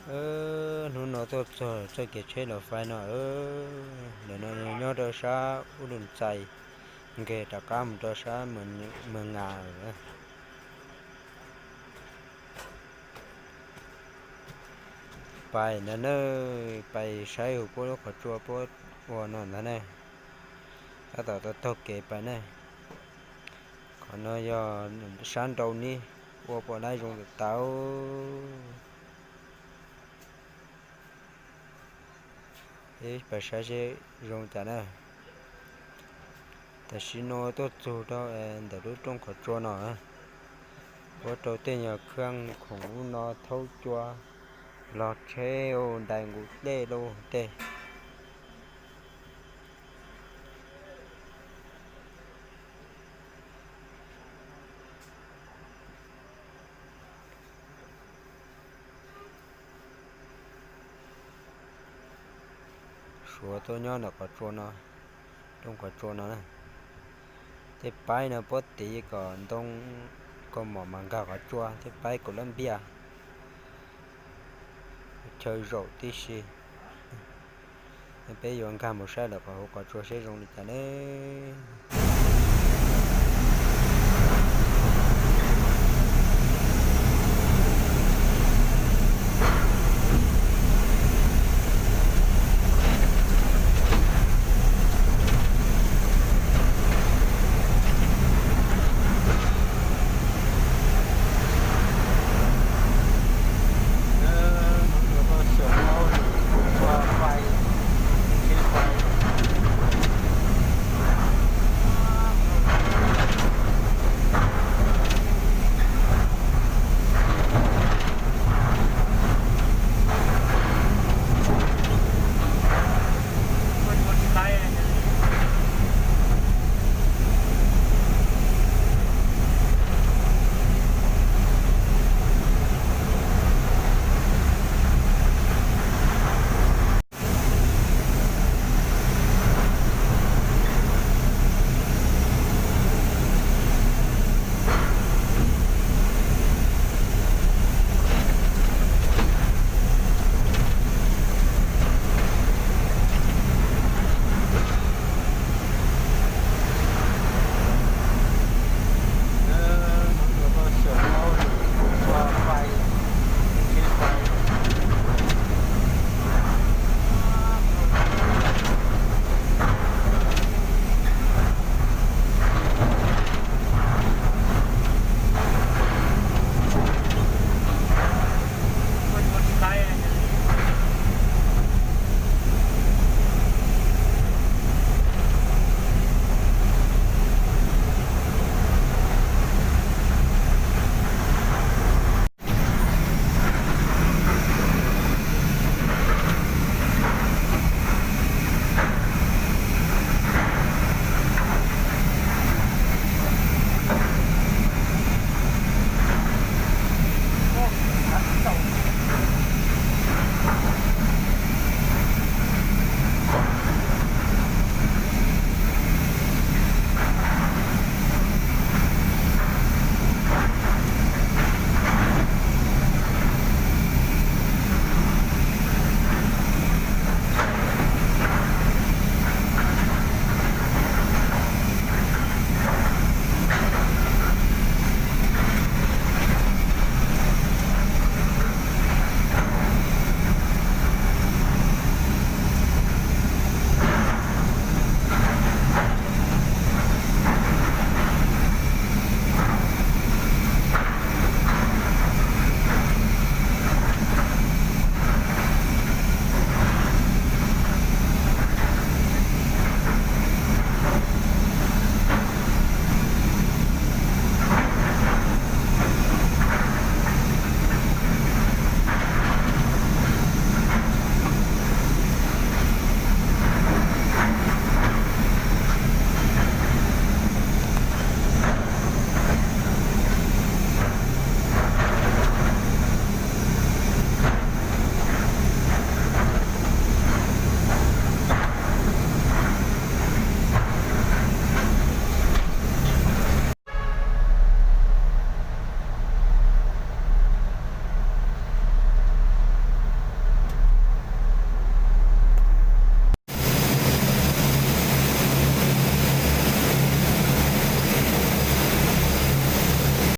Hnub no tuaj txog txoj kev tsheb los fais no, ntawm no nyob rau sab ub lus txais, nkag rov qab mus rau sab Mws Nas lawm. Pais ntag na, pais saib puab lub qhov tsua puab ua no ntag na. Tab tom taug kev pais na. Qhov no yog sab nraud ne, ua pom lab zoo tau. Peb pais saib seb zoo cas na. Tam sim no tuaj txug rau ntawm lub rooj qhov tsua no, puab rau tej nyuag khaj khoom ub no thaub cua, log tsheb, dais nqus dlej lug tej. Suav tuaj nyob ntawm qhov tsua no, rooj qhov tsua no na. Tej paib no puab tiv kom ntoo kaus mom mas nkag qhov tsua, tej paib kaum lab npiaj. Chaw zaum tib si. Peb yuav nkag mus saib lawm qhov hauv qhov tsua seb zoo li cas ne.